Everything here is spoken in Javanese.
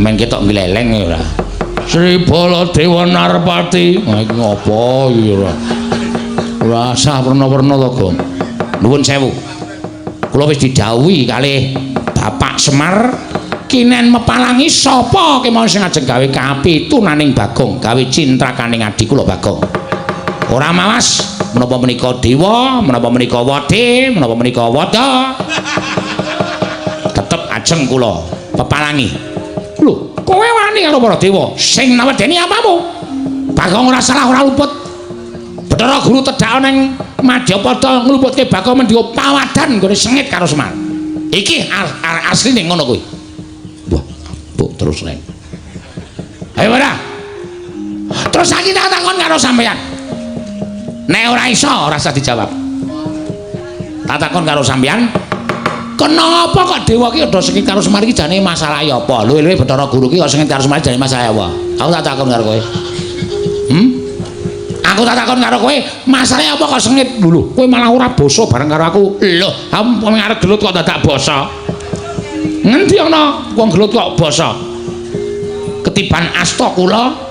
Amen ketok gleleng ya ora. Sri Baladewa Narpati. Wah iki ngopo iki ora. Ora sah werna-werna to, Gong. Nuwun sewu. Kula wis didhawuhi kalih Bapak Semar kinen mepalangi sapa kemawon sing ajeng gawe kapitunaning Bagong, gawe cintrakaning adi kula Bagong. Ora mawas menapa menika dewa, menapa menika wade, menapa menika wada. Tetep ajeng kula pepalangi. Lho, kowe wani karo para dewa sing nawedeni apamu? Bagong ora salah ora luput. Bathara Guru tedhak ning Madyapada ngluputke Bagong mendika pawadan nggone sengit karo Semar. Iki asline ngono kuwi. Wah, buk terus reng. Ayo ora. Terus saiki tak takon karo sampeyan. Nek ora iso ora usah dijawab. Tak takon karo sampeyan, kenapa kok dewa ki udah sengit karo Semar iki jane masalahe apa? Luwe-luwe Bathara Guru ki kok sengit karo Semar jane masalahe apa? Aku tak takon karo kowe. Aku tak takon karo kowe, masalahe apa kok sengit? Lho, kowe malah ora basa bareng karo aku. Lho, aku arep gelut kok dadak basa. Ngendi ana wong gelut kok basa? Ketiban asta kula